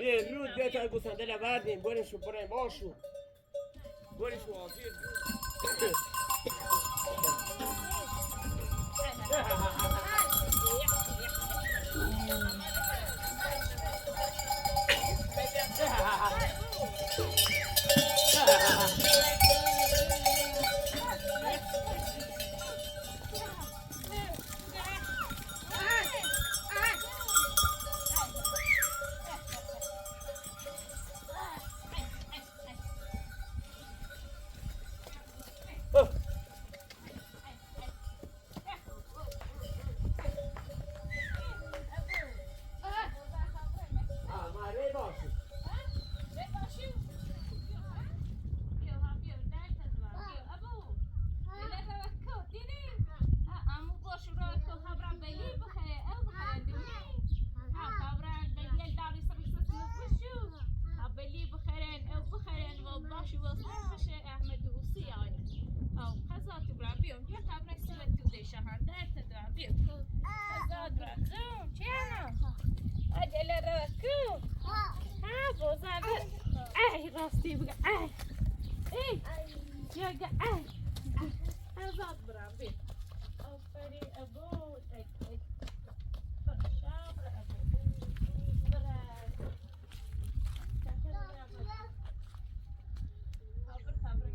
بێ رود بێتە گوسەندە لە بەردین بۆرن شو بڕێ باشو بۆرن شو ئافیر. مارێ باشو. راستی بگه ای ای جاگه ای ازاد برام بی آفرین ابو ای ای شابر ابو برا خبر خبر.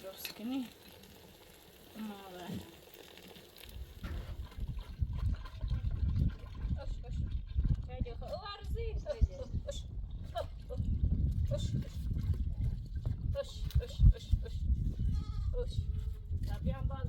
درست کنی ماله. اش اش اش اش اش اش اش اش اش طبيعي بعد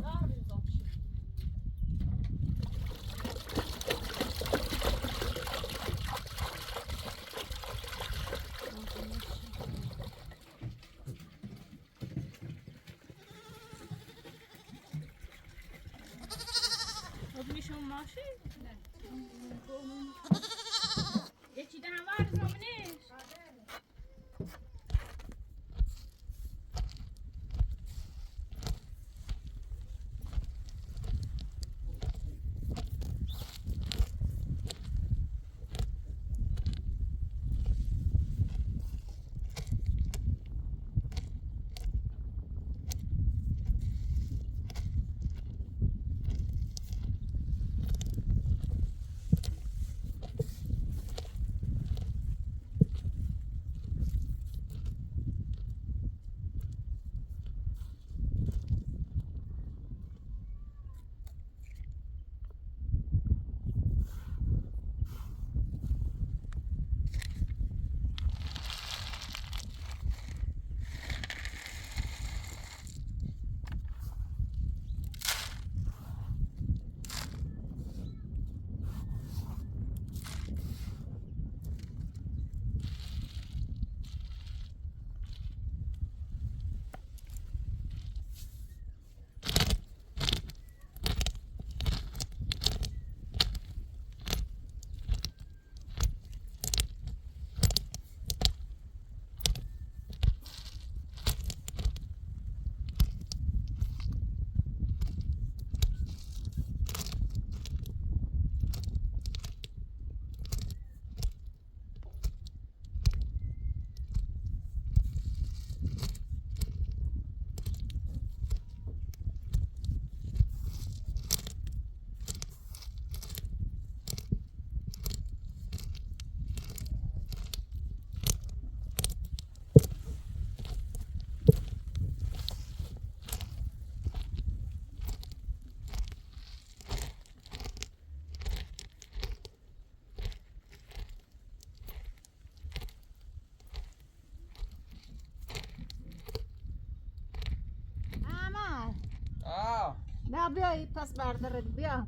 تا بیایی پس بردارت بیا.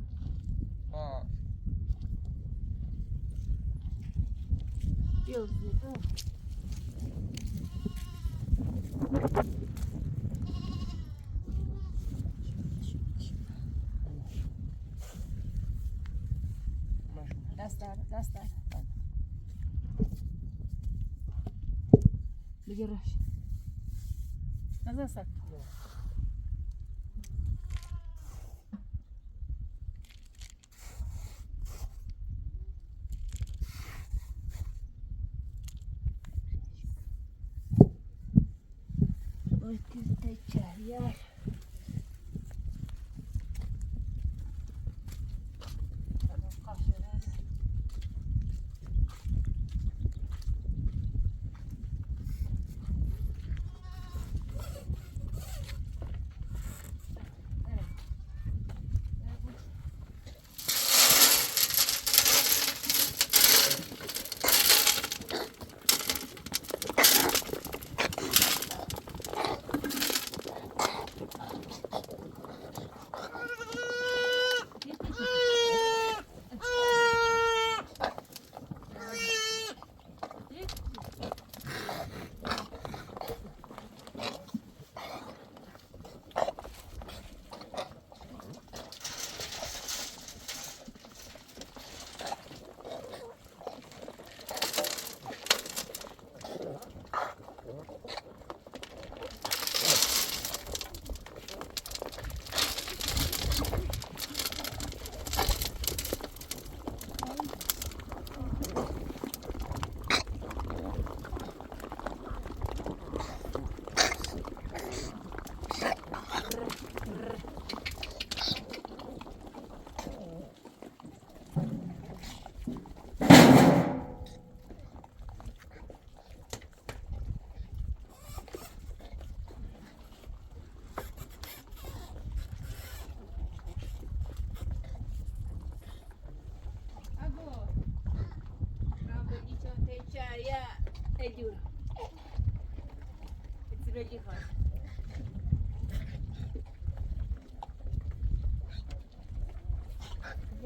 باش. بیا زیبا. دست داره دست داره. بگیرش. نزن سر. Şehriyar.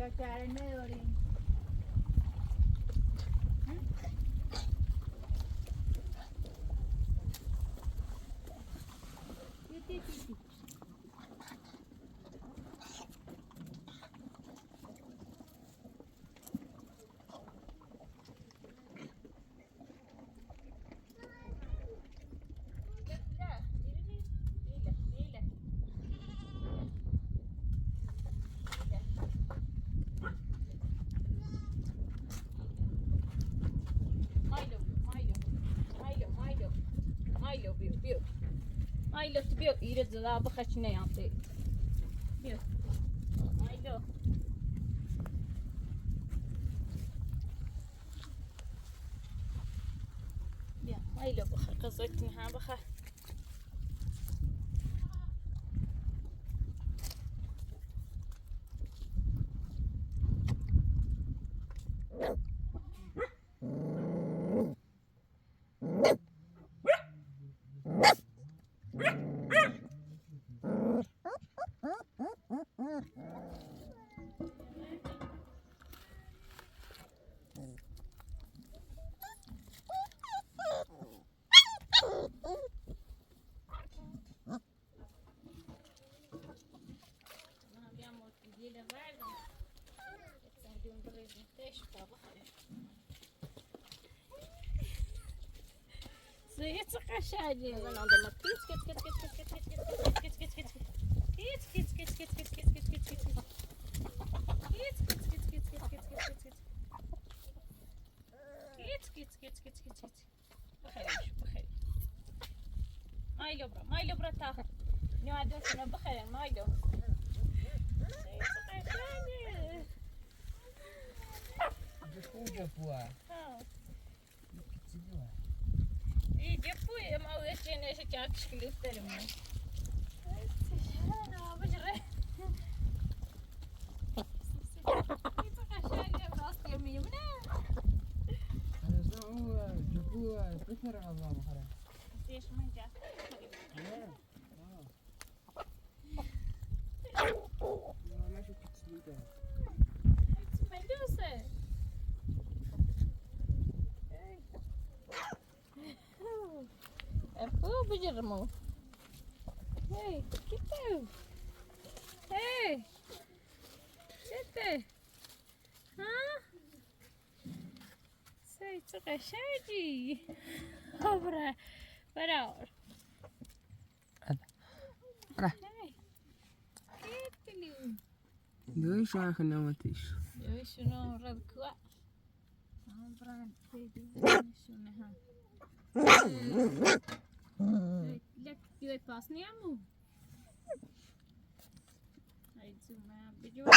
یا چاره نداریم. مايلو تبيو يرد لا بخشنا يعطي بيو مايلو بيو مايلو بخ قصتني ها بخ. بجرمو. Hey, كتو. Hey. چته؟ ها؟ سي چه قشنگی. برا برار. برا. Hey. كتلو. دوش نوتيش. شنو رد كوا. برا شنو ها؟ لك يوي باسني عمو. هاي زوما بجوا.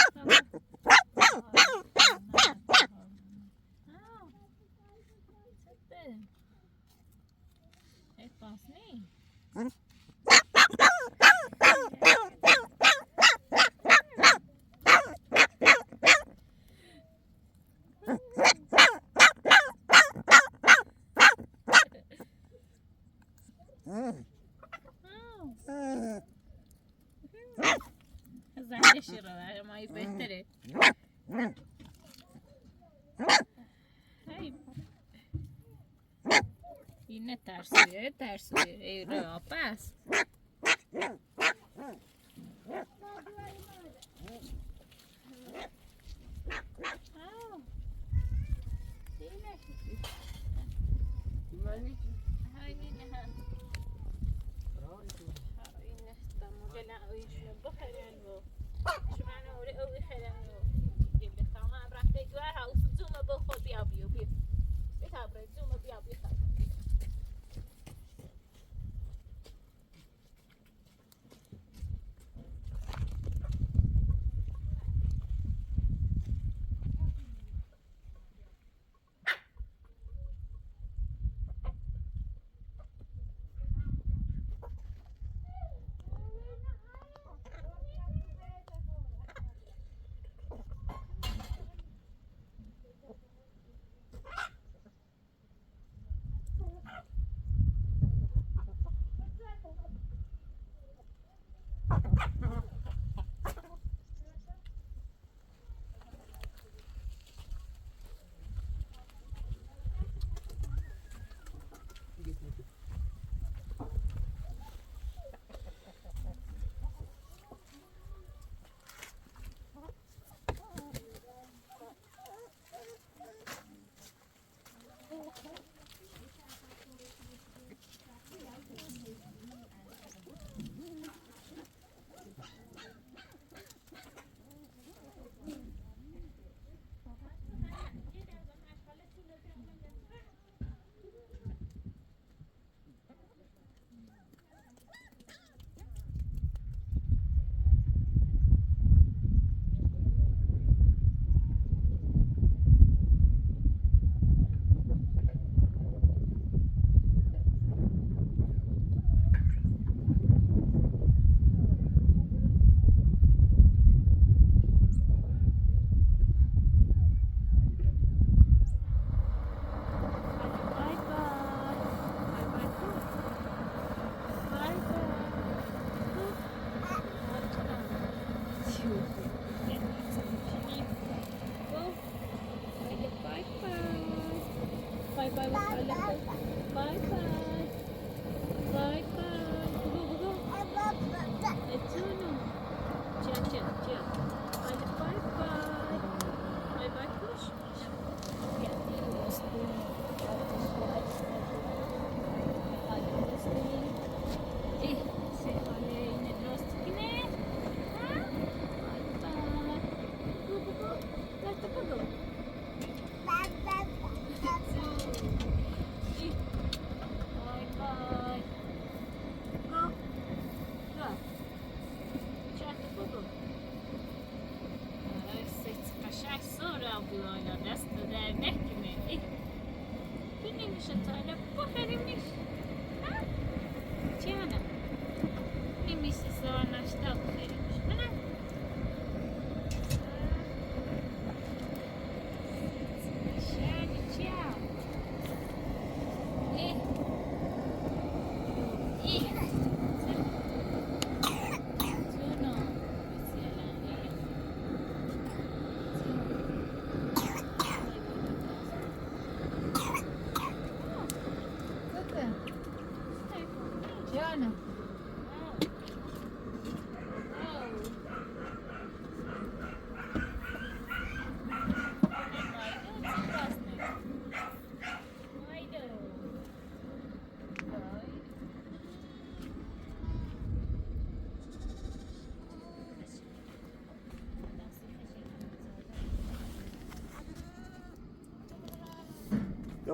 هاي باسني. زنش رو مایی بهتره. هی این ترسویه ترسویه ای را پس. Bye bye. Bye bye. Bye bye. Go go go. Bye bye. Bye bye. Push.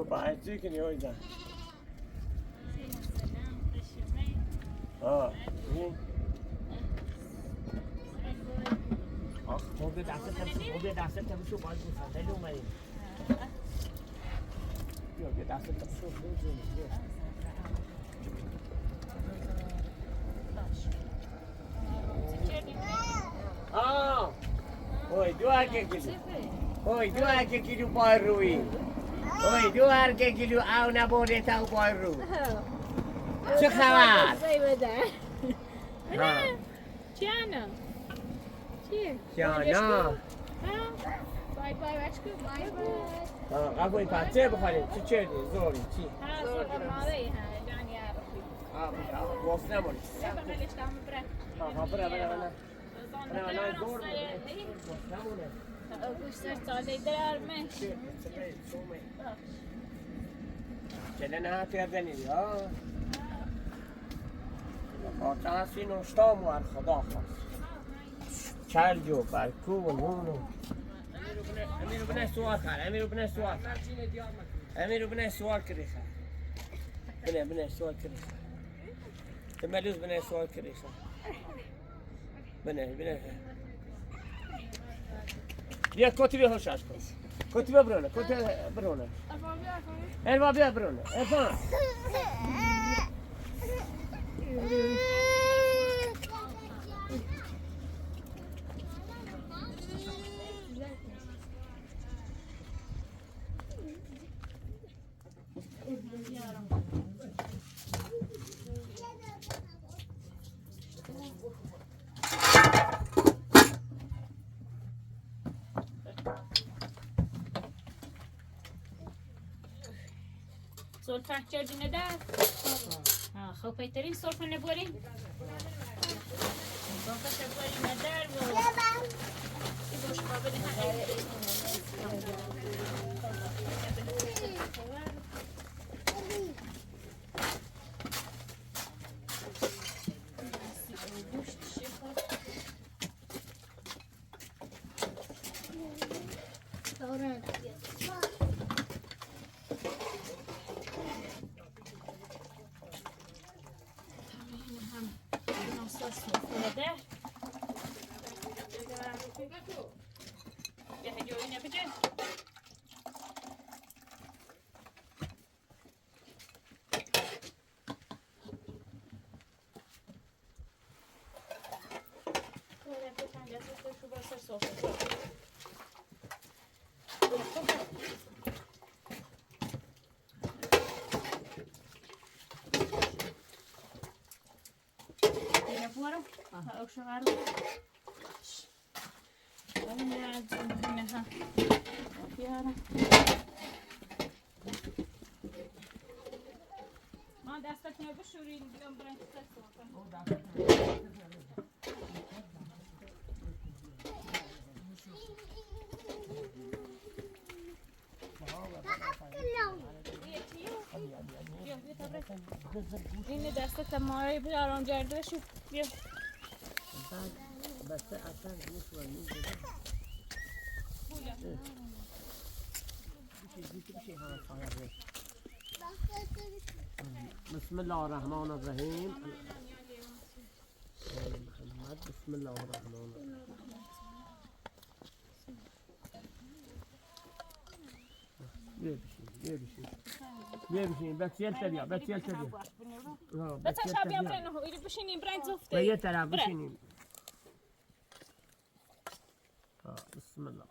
باید چی کنی اویزا؟ آه آخ خب دست خب دست تمشو باید صندلی اومدیم. بیا بیا دست تمشو بیا. آه اوی دو هرگه کیلو اوی دو هرگه کیلو پای روی اوی دو هرگه کیلو او نبوده تا پای رو چه خبر؟ نه چیانا چیه؟ چیانا بای بای بچکو بای بای. قبول پچه بخوریم چی چردی زوری چی؟ ها زور مالي ها جان يا ربي. اه بوس نمونی. بغلش دام بره. ها بره بره بره. نه نه زور نمونه. گوش سر ساله درار مش. چله نه تردنی ها. خاطر نوشتام و خدا خواست. چلجو برکو و نونو. امیر بنه سوال خر امیر بنه سوال خر امیر بنه سوال کری خر بنه بنه سوال کری خر تملوز بنه سوال کری خر بنه بنه بیا کتی بیا هوشش کن کتی بیا برونه کتی برونه اروا بیا برونه ارفان سلفه چردی ندار؟ خب پیترین سلفه نبورین؟ سلفه نبورین ندار و بوش قابل ما دستت بشورین بیام برن این دستت مارای بیارم جرده بشو بیا. بس اصلا بسم الله الرحمن الرحیم. محمد بسم الله الرحمن الرحیم. بیا بشین بیا بشین بیا بشین بس یل بیا بس یل بیا بس شاب بیا برن بشینیم برن زفته یه طرف بشینیم. بسم الله.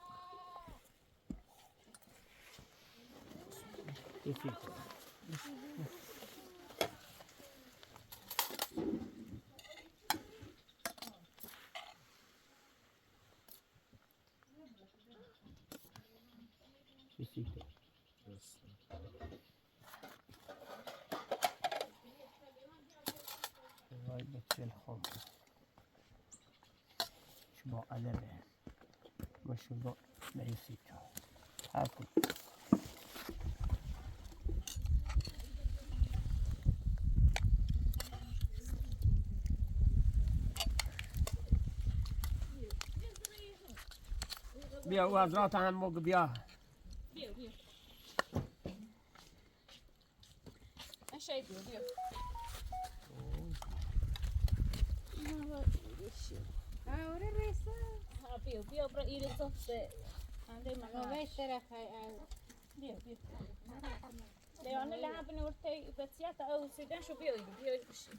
وای بچه الخوم با ادبه مشروع ليسيتو هاكل. بیا و حضرات هم بگو بیا. بیا بیا. شيء بيو بيو. بيو بيو برا إيري صفت عندي معاش. بيو بيو. لأن اللي عم بنورتي بتياتا أو سيدان شو بيو إيري بيو إيري بشي.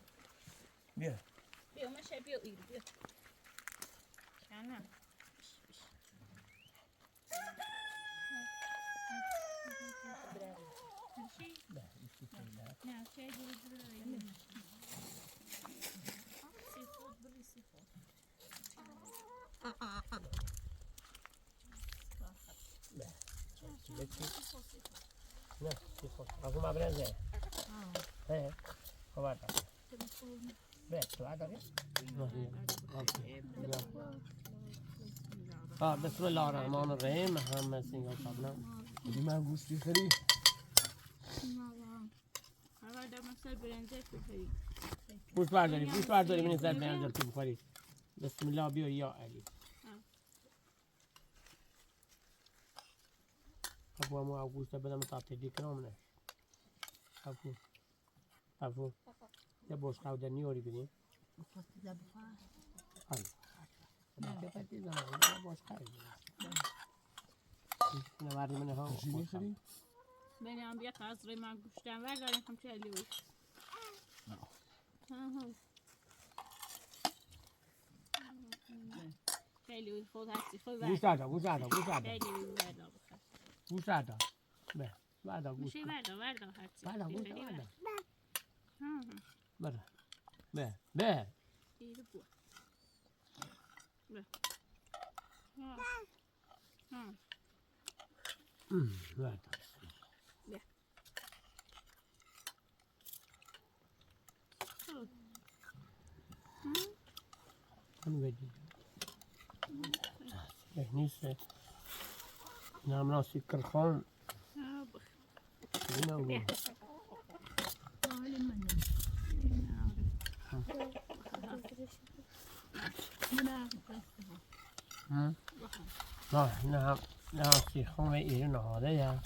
بیا. بيو ماشي بيو إيري بيو. أنا. بش بش. نه شيء بيو سيفود بري سيفود. نه خود از اون برنزه. خب به تو داری؟ بسم الله الرحمن الرحیم. هم سینگل قبلا من گوشتی خری. گوش برداری، گوش برداری، من زد برنزه تو بخوری. بسم الله بیا یا علی. خب ما گوشت بدم تا تدی کنم نه. خب خب یه بوش قاو نیوری بدیم. آره. باش خیلی. نه وارد من ها. چی میخری؟ بله هم بیا قصری من گوشتم ورداریم هم چه لیوی. خیلی خود هستی خود گوش دادا، گوش دادا، گوش دادا. خیلی وردار بخیر. گوش دادا. به. بعدا گوش. میشه وردار وردار هرچی. بعدا گوش وردار. بره. به. به. ایرو بو. به. ها. وردار. بیا. اون بدید. نیست. نام راسی کرخان. اینو. نه نه نه سیخون و ایران نهاده یا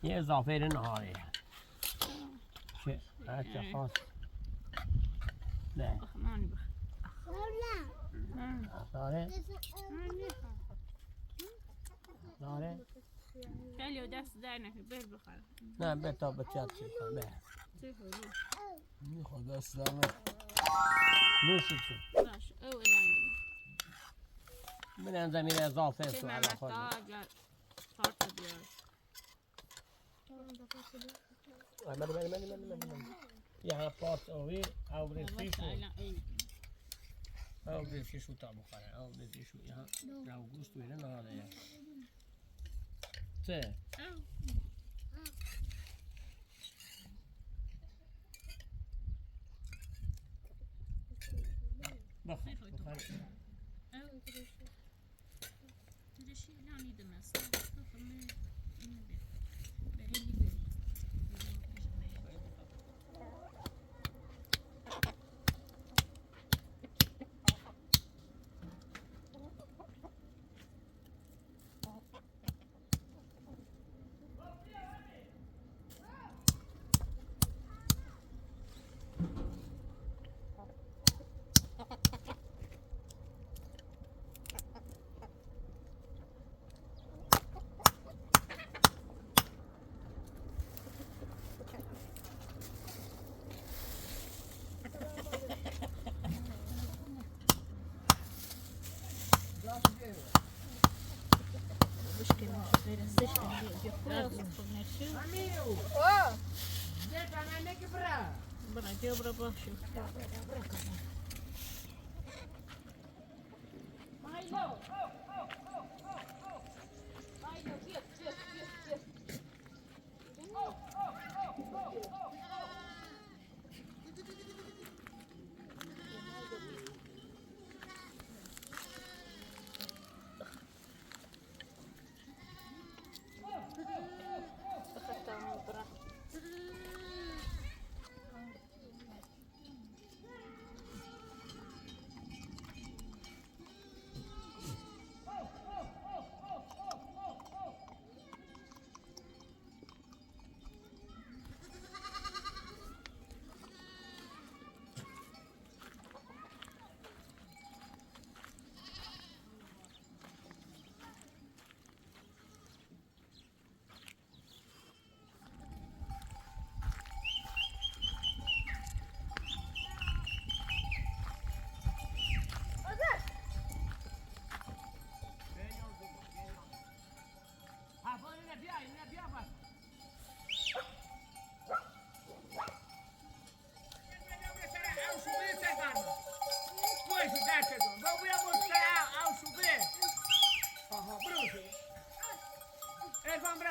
یه اضافه ایران نهاده یا چه هرچه خواست نه داره داره خیلی دست در نکنه بر بخور. نه به تا به چه چیز به میخواد دست در نکنه. نوشی چون باش او نه من زمین اضافه چه سوال خود پارت بیار. من من من من من من یه پارت اوی او برسیشو او برسیشو تا بخوره او برسیشو یه او گوشت ویره نه نه چه بخور بخور.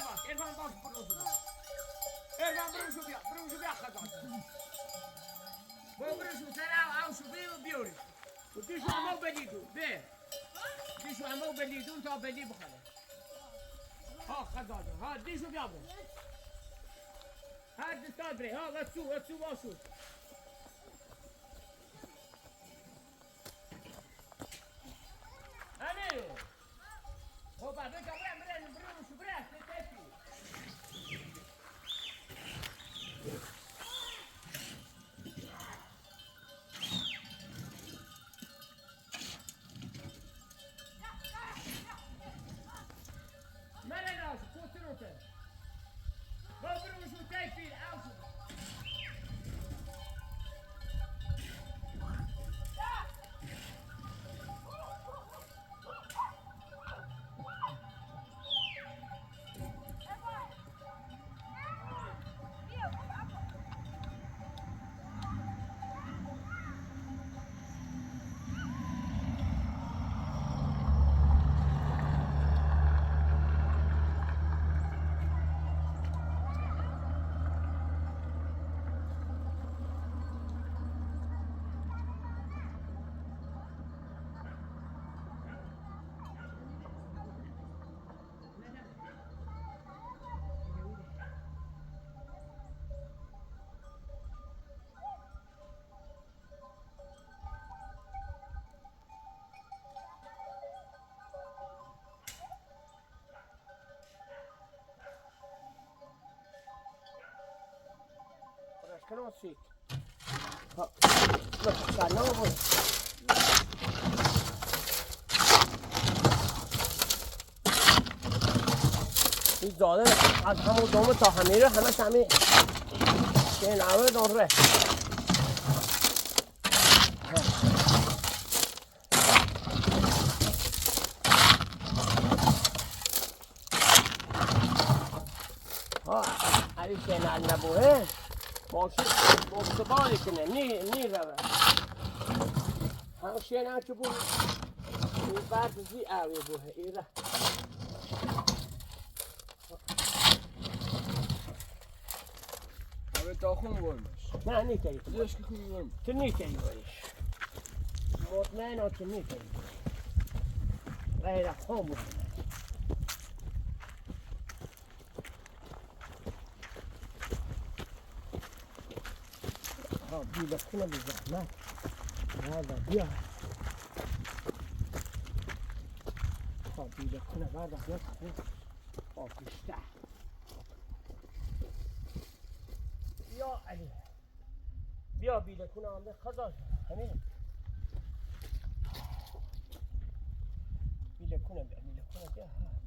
باش عرفان باش برو شو عرفان برو شو بیا برو شو بیا خزان برو شو سرا او شو بی بیوری و دیشو همو بلیدو بی دیشو همو بلیدون تا بلی بخره ها خزان ها دیشو بیا برو هر دستاد بری ها وسو وسو واسو امیر خب بعد بگم برم برم شو برم Krosik. Ha, bak, این داده از همون دومه تا همیره همش همه که نوه داره. ها علی که نبوه ماشی مستبالی کنه نی نی روه هم شینا چه بود این بعد زی آوی بوه ایره همه تا خون برمش. نه نیتری ليش که خون برمش؟ تو نیتری برش مطمئن تو نیتری غیر خون بود. ها بیله کنه بی زحمت هذا بیا ها بیله کنه بعد از ها بیشتر یا علی بیا بیله کنه آمده خدا همین بیله کنه بیا بیله کنه بیا ها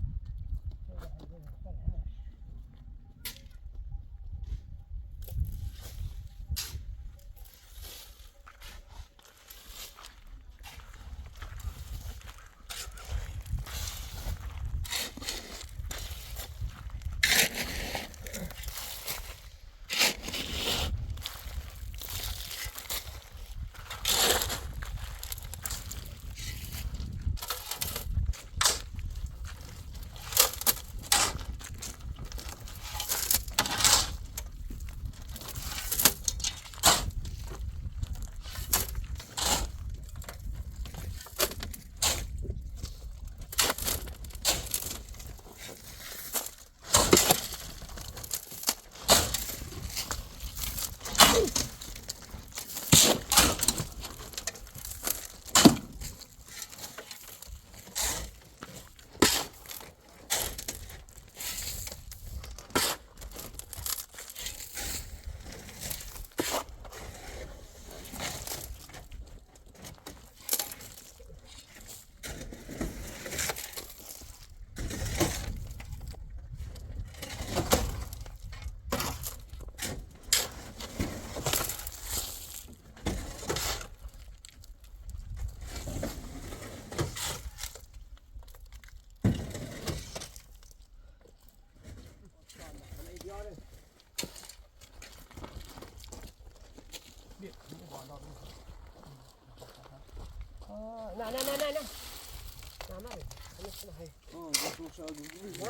نه نه نه نه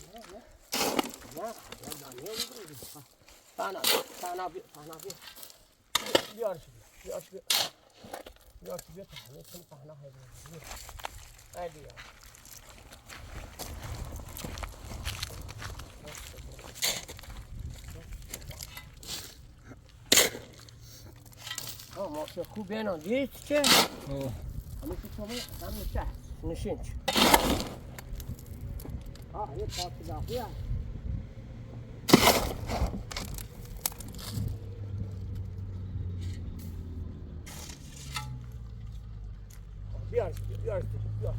نه نه نه نه نه بیارش بیارش بیارش بیا پهنه چون پهنه های بیا ماشین خوب بینا دید چه؟ همه چی تو همه چه نشین چه یه پاک بیار بیار بیار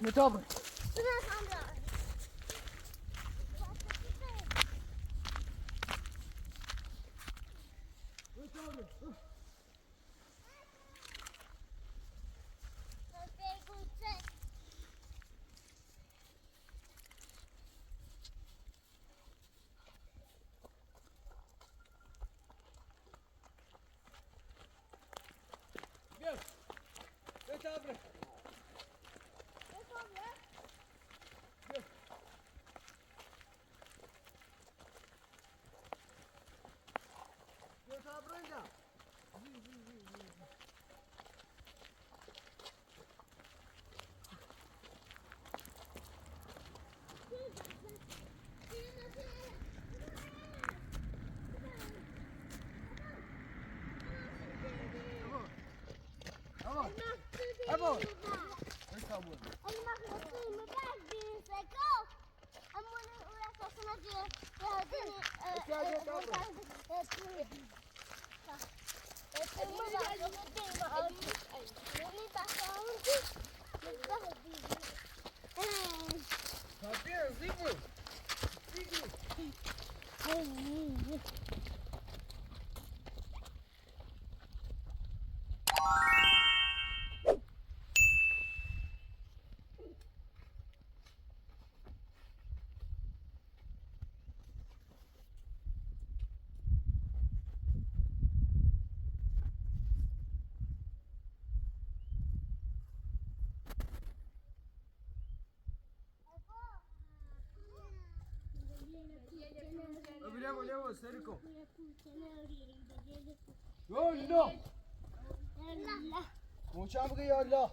متابع. يلا مو يلا يلا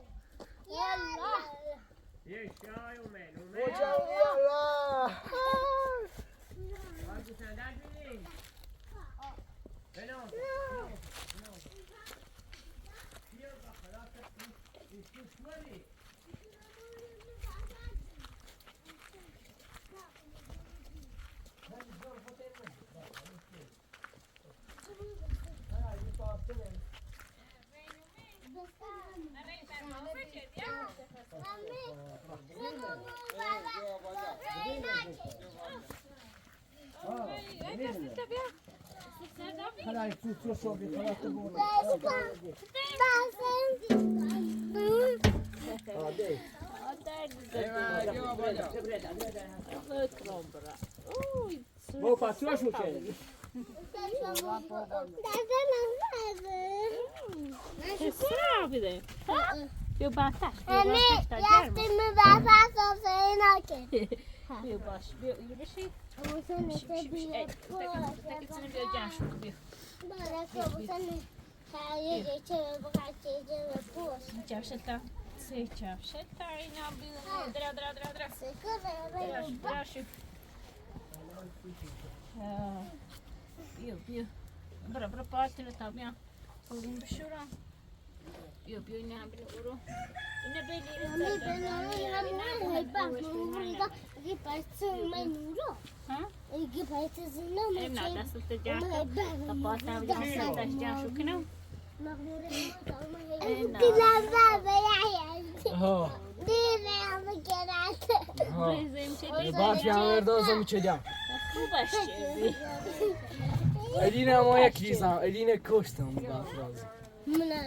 Edine moja kriza, Edine koštam da fraza.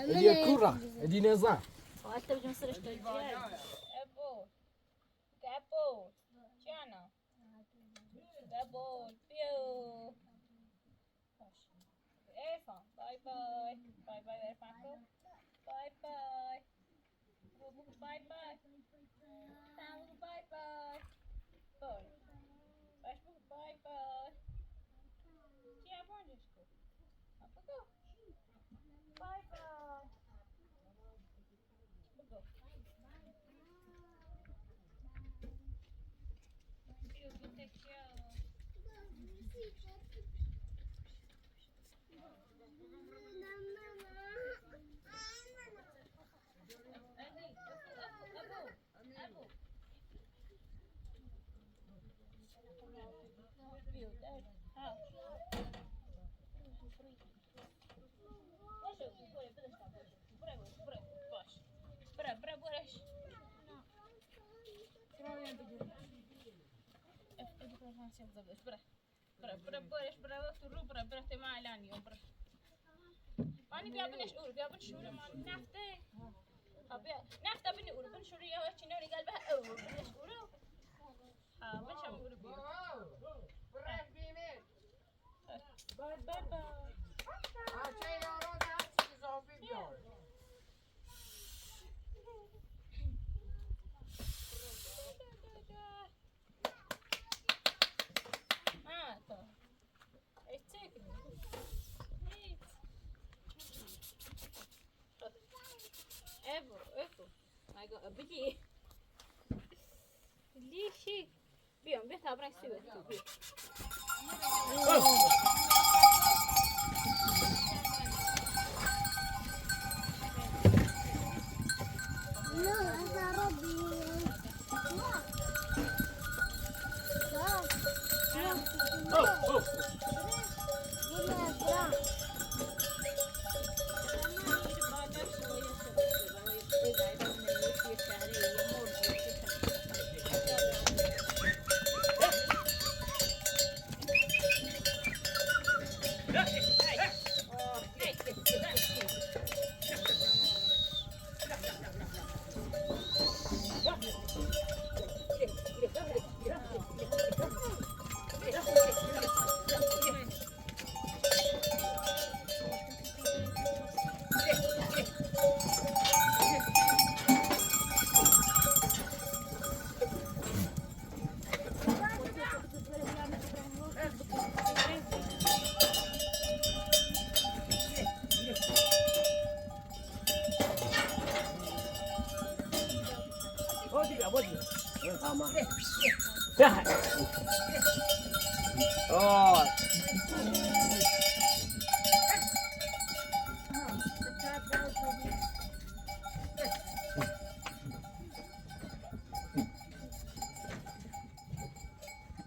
Edine kura, Edine za. ماني بیا بنش اور بیا بنش اور ماني نفته بیا نفته بني اور بنش اور يا وش نوري قلبها اور بنش اور ها بنش اور بیا باي باي باي. بجي ليش بيوم بيتها برا يسوي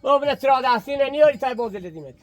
بابا ترا دستینه نیاری تای بازل دیمت.